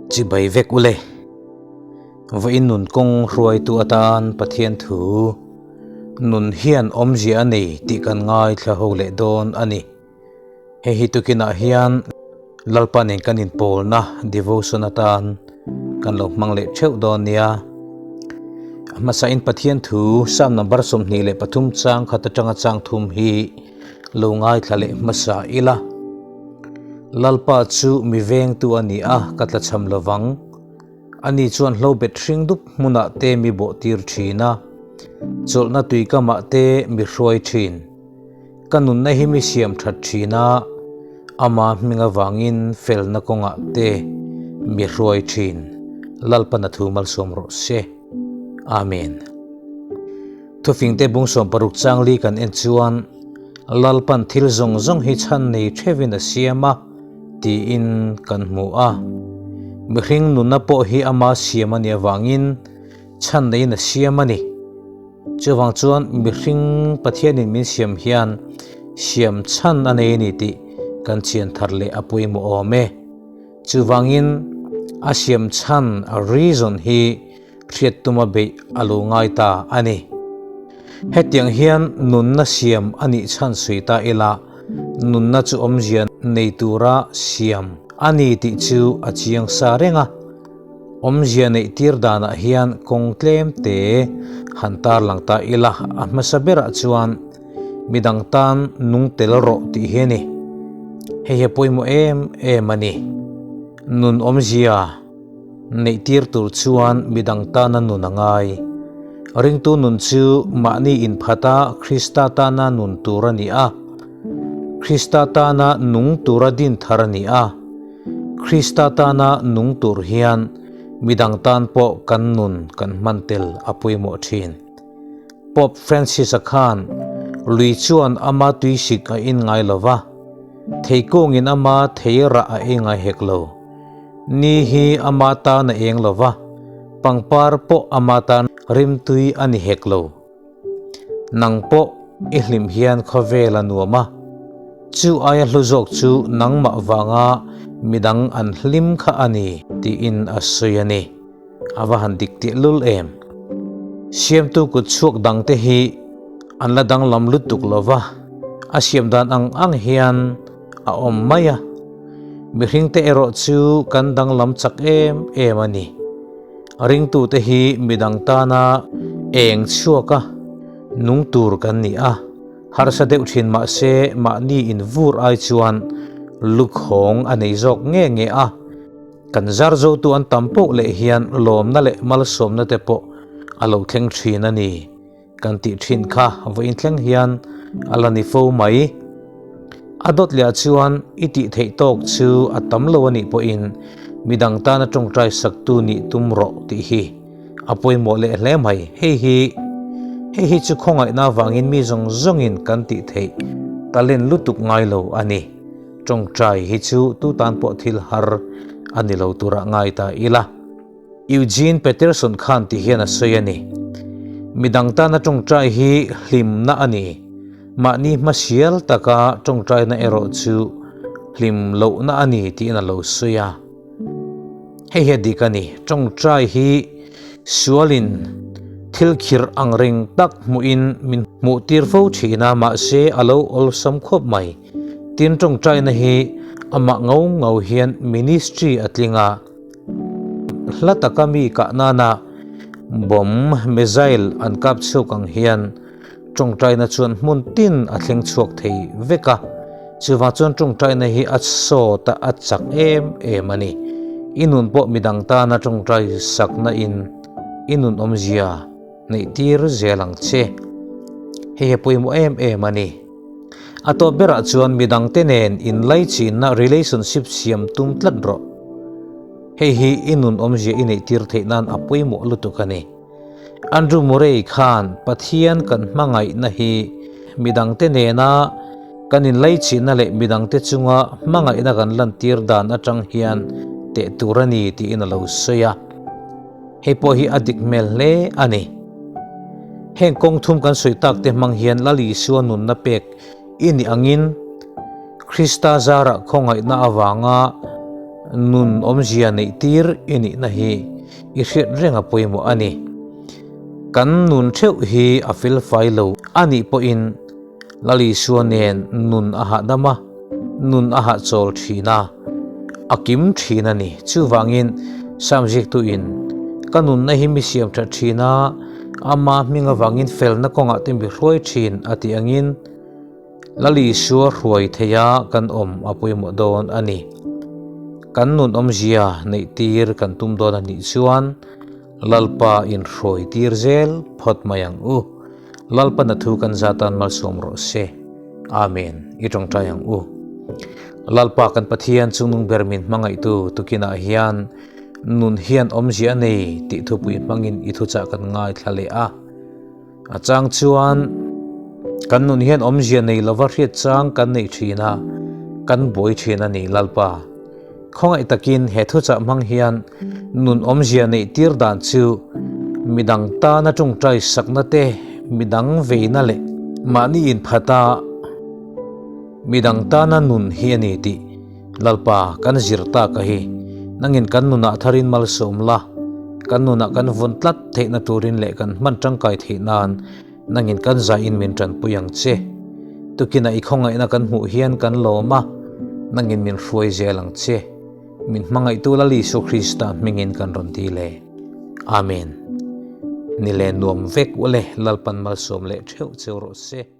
Chibai vek ule. Vawiin nun kawng hruaitu atan Pathian thu nun hian awmzia a nei tih kan ngaithla ho leh dawn a ni. Hei hi tukinah hian Lalpa nen kan inpawlna devotion atan kan lo hmang leh theuh dawn nia. A hmasain Pathian thu Psalm number 23 chang khat atanga chang thum hi lo ngaithla leh hmasa ila. Lalpa chu mi vengtu a ni a, ka tlachham lovang. Ani chuan hlobet hring dup hmunah te mi bawh tir thin a, chawlhna tuikamah te mi hruai thin. Ka nunna hi mi siam that thin a, ama hming avangin felna kawngah te mi hruai thin. Lalpan a thu malsawm rawh se. Amen. Thufingte bung 60 chang li kan en chuan Lalpan thil zawng zawng hi chhan nei theuhin a siam a tiin kan hmu a. Mihring nunna pawh hi ama siam a nih avangin chhan neiin a siam a ni. Chuvang chuan mihring Pathianin min siam hian siam chhan a nei a ni tih kan chian thar leh a pawimawh awm e. Chuvangin a siam chhan, a reason, hi hriat tuma beih a lo ngai ta a ni. Hetiang hian nunna siam a nih chhan sawi ta ila, nunna chu awmzia nei tura siam a ni tih chu a chiang sa reng a. Awmzia neih tir danah hian kawng tlem te han tarlang ta ila, a hmasa berah chuan midang tan nung tel rawh tih hi a ni. Hei hi a pawimawh em em a ni. Nun awmzia neih tir tur chuan midang tana nun a ngai. Ringtu nun chu mahni inphata Krista tana nun tur a ni a, Krista tana nung tura din thar a ni a. Krista tana nung tur hian midang tan pawh kan nun kan hman tel a pawimawh thin. Pope Francis-a khan lui chuan ama tuisik a in ngai lo va, theikungin ama thei rah a ei ngai hek lo. Ni hi ama tan a eng lo va, pangpar pawh ama tan rimtui a ni hek lo. Nang pawh i hlim hian khawvel a nuam a, chu aia hlu zawk chu nangmah vanga midang an hlim kha a ni tiin a sawi a ni. A va han dik tih lul em? Siamtu kut chhuak dangte hi an la danglam lutuk lo va, a siam dan ang ang hian a awm mai a. Mihringte erawh chu kan danglam chak em em a ni. Ringtute hi midang tana eng chhuaka nung tur kan ni a, harsa deuh thin mah se mahni invur ai chuan lukhawng a nei zawk nge nge a, kan zar zotu an tam poh leh hian lawmna leh malsawmna te pawh a lo thleng thin a ni. Kan tih thin kha vawiin thleng hian a la ni fo mai. A dawt leh ah chuan i tih theih tawk chu a tam lo a nih pawhin midang tana tawngtai saktu nih tum rawh tih hi a pawimawh leh hle mai. Hei hi hei hi chu khawngaihna avangin mi zawng zawngin kan tih theih talent lutuk ngai lo a ni. Tawngtai hi chu tu tan pawh thil har a ni lo turah ngai ta ila. Eugene Peterson khan ti hian a sawi a ni. Midang tana tawngtai hi hlimna a ni. Mahni hmasial taka tawngtaina erawh chu hlim lohna a ni tiin a lo sawi a. Hei hi a dik a ni. Tawngtai hi sualin thil khirh ang reng tak hmuhin min hmuh tir fo thin a, mahse a lo awlsam khawp mai. Tin, tawngtaina hi amah ngau ngau hian ministry a tling a. Hla taka mi kah nana bomb, missile, an kap chhuak ang hian tawngtaina chuan hmun tin a thleng chhuak thei vek a, chuvang chuan tawngtaina hi a sawt a, a chak em em a ni. I nun pawh midang tana tawngtai sakna in i nun awmzia neih tir zel ang che. Hei hi a pawimawh em em a ni. A tawp berah chuan midangte nen inlaichinna relationship siam tum tlat rawh. Hei hi i nun awmzia i neih tir theih nan a pawimawh lutuk a ni. Andrew Murray khan Pathian kan hmangaihna hi midangte nena kan inlaichinna leh midangte chunga hmangaihna kan lantir dan atang hian teh tur a ni tiin a lo sawi a. Hei pawh hi a dik hmel hle a ni. Heng kawng thum kan sawi tak te hmang hian Lal Isua nunna pek i nih angin Krista zarah khawngaihna avanga Nun awmzia neih tir i nihna hi i hriat reng a pawimawh a ni. Kan nun theuh hi a felfai lo a nih pawhin Lal Isua nen nun a hahdam a, nun a hahchawl thin a, a kim thin a ni. Chuvangin Sam ziaktuin, Ka nunna hi mi siam that thin a, ama hming avangin felna kawngah te mi hruai thin a tih angin, Lal Isua hruai theia kan awm a pawimawh dawn a ni. Kan nun awmzia neih tir kan tum dawn a nih chuan Lalpa inhruai tir zel phawt mai ang u. Lalpana thu kan zatan malsawm rawh se. Amen. I tawngtai ang u. Lalpa kan Pathian chungnung ber min hmangaihtu tukinah hian nun hian awmzia a nei tih thupui hmangin i thuchah kan ngaithla leh a. A chang chuan kan nun hian awmzia nei lova hriat chang kan neih thin a, kan buai thin a ni Lalpa. Khawngaih takin he thuchah hmang hian nun awmzia neih tir dan chu midang tana tawngtai sakna te, midang veina leh mahni inphata midang tana nun hi a ni tih Lalpa, kan zir tak a hi. Nangin kan nunah tharin malsawm la, kan nunah kan vawn tlat theihna turin leh kan hman tangkai theih nan nangin kan zaiin min tanpui ang che. Tukinah i khawngaihna kan hmuh hian kan lawm a, nangin min hruai zel ang che. Min hmangaihtu Lal Isua Krista hmingin kan rawn ti le. Amen. Ni le nuam vek ule, Lalpan malsawm leh theuh cheu rawh se.